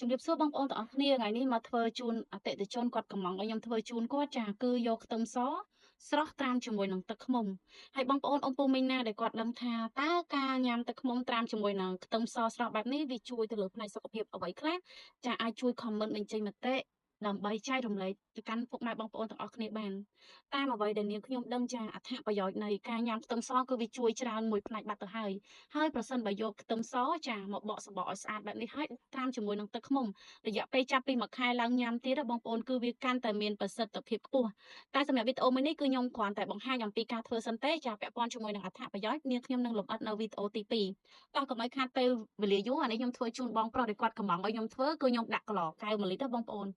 ជំរាបសួរបងប្អូនទាំងអស់គ្នាថ្ងៃនេះមកធ្វើជូនអតិថិជនគាត់កំងឲ្យខ្ញុំធ្វើជូនគាត់ចាគឺយកខ្ទឹមសស្រស់ត្រាំជាមួយនឹងទឹកឃ្មុំហើយបងប្អូនអ៊ំពូមីងណាដែលគាត់ដឹងថាតើការញ៉ាំទឹកឃ្មុំត្រាំជាមួយនឹងខ្ទឹមសស្រស់បែបនេះវាជួយទៅលើផ្នែកសុខភាពអ្វីខ្លះចាអាចជួយ comment បញ្ចេញមតិដើម្បីចែករំលែកទៅកាន់ពុកម៉ែបងប្អូនទាំងអស់គ្នាបានតាមអ្វីដែលនាងខ្ញុំដឹងចាអត្ថប្រយោជន៍នៃការញ៉ាំខ្ទឹមសគឺវាជួយច្រើនមួយផ្នែកបាត់ទៅហើយហើយប្រសិនបើយកខ្ទឹមសចាមកបកសម្បកឲ្យស្អាតបែបនេះហើយត្រាំជាមួយនឹងទឹកឃ្មុំរយៈពេលចាប់ពី1ខែឡើងញ៉ាំទៀតបងប្អូនគឺវាកាន់តែមានប្រសិទ្ធភាពខ្ពស់តែសម្រាប់វីដេអូមួយនេះគឺខ្ញុំគ្រាន់តែបង្ហាញអំពីការធ្វើសិនទេចាពាក់ព័ន្ធជាមួយនឹងអត្ថប្រយោជន៍នាងខ្ញុំនឹងលម្អិតនៅវីដេអូទី2តោះកុំឲ្យខាតពេលវេលាយូរអានេះខ្ញុំធ្វើជូនបងប្រុសដែលគាត់កំងឲ្យខ្ញុំធ្វើគឺខ្ញុំដាក់កន្លកែវ1លីត្របងប្អូន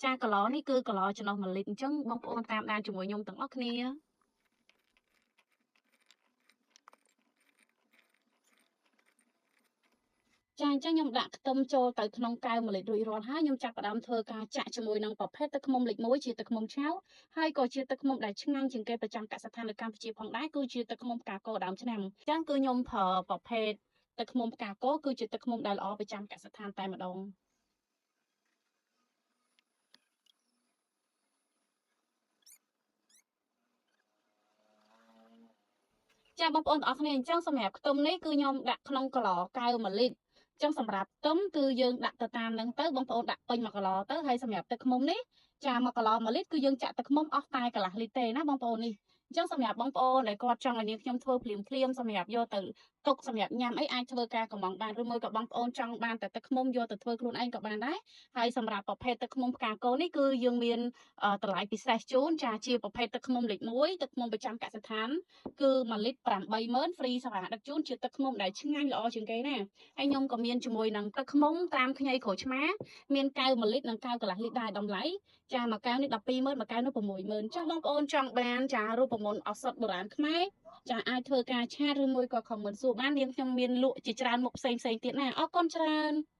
ចាកន្លនេះគឺកន្លចំណុះ1លីត្រអញ្ចឹងបងប្អូនតាមដានជាមួយខ្ញុំទាំងអស់គ្នាចាអញ្ចឹងខ្ញុំដាក់ខ្ទឹមចូលទៅក្នុងកែវ1លីត្ររួចរាល់ហើយខ្ញុំចាប់ផ្ដើមធ្វើការចាក់ជាមួយនឹងប្រភេទទឹកឃ្មុំលេខ1ជាទឹកឃ្មុំឆៅហើយក៏ជាទឹកឃ្មុំដែលឆ្ងាញ់ជាងគេប្រចាំកសិដ្ឋាននៅកម្ពុជាផងដែរគឺជាទឹកឃ្មុំផ្កាកោដើមឆ្នាំអញ្ចឹងគឺខ្ញុំប្រើប្រភេទទឹកឃ្មុំផ្កាកោគឺជាទឹកឃ្មុំដែលល្អប្រចាំកសិដ្ឋានតែម្ដងចាបងប្អូនទាំងអស់គ្នាអញ្ចឹងសម្រាប់ខ្ទឹមនេះគឺខ្ញុំដាក់ក្នុងកន្លកែវ1លីត្រអញ្ចឹងសម្រាប់ខ្ទឹមគឺយើងដាក់ទៅតាមនឹងទៅបងប្អូនដាក់ពេញ1កន្លទៅហើយសម្រាប់ទឹកឃ្មុំនេះចា1កន្ល1លីត្រគឺយើងចាក់ទឹកឃ្មុំអស់តែកន្លះលីត្រទេណាបងប្អូននេះអញ្ចឹងសម្រាប់បងប្អូនដែលគាត់ចង់ឲ្យនាងខ្ញុំធ្វើភ្លាមភ្លាមសម្រាប់យកទៅទុកសម្រាប់ញ៉ាំអីអាចធ្វើការកំងបានឬមួយក៏បងប្អូនចង់បានតែទឹកឃ្មុំយកទៅធ្វើខ្លួនឯងក៏បានដែរហើយសម្រាប់ប្រភេទទឹកឃ្មុំផ្កាកូននេះគឺយើងមានតម្លៃពិសេសជូនចាជាប្រភេទទឹកឃ្មុំលេខ1ទឹកឃ្មុំប្រចាំកសិដ្ឋានគឺ1លីត្រ80000ហ្វ្រីសេវាដឹកជូនជាទឹកឃ្មុំដែលឆ្ងាញ់ល្អជាងគេណាហើយខ្ញុំក៏មានជាមួយនឹងទឹកឃ្មុំតាមខ្ញីក្រូចឆ្មាមានកែវ1លីត្រនិងកែវកន្លះលីត្រដែរតម្លៃចាមួយកែវនេះ120,000មួយកែវនោះ60,000ចាស់បងប្អូនចង់បានចារូបមន្តឱសថបុរាណខ្មែរចាអាចធ្វើការឆាតឬមួយក៏ comment សួរបាននាងខ្ញុំមានលក់ជាច្រើនមុខផ្សេងៗទៀតណាអរគុណច្រើន។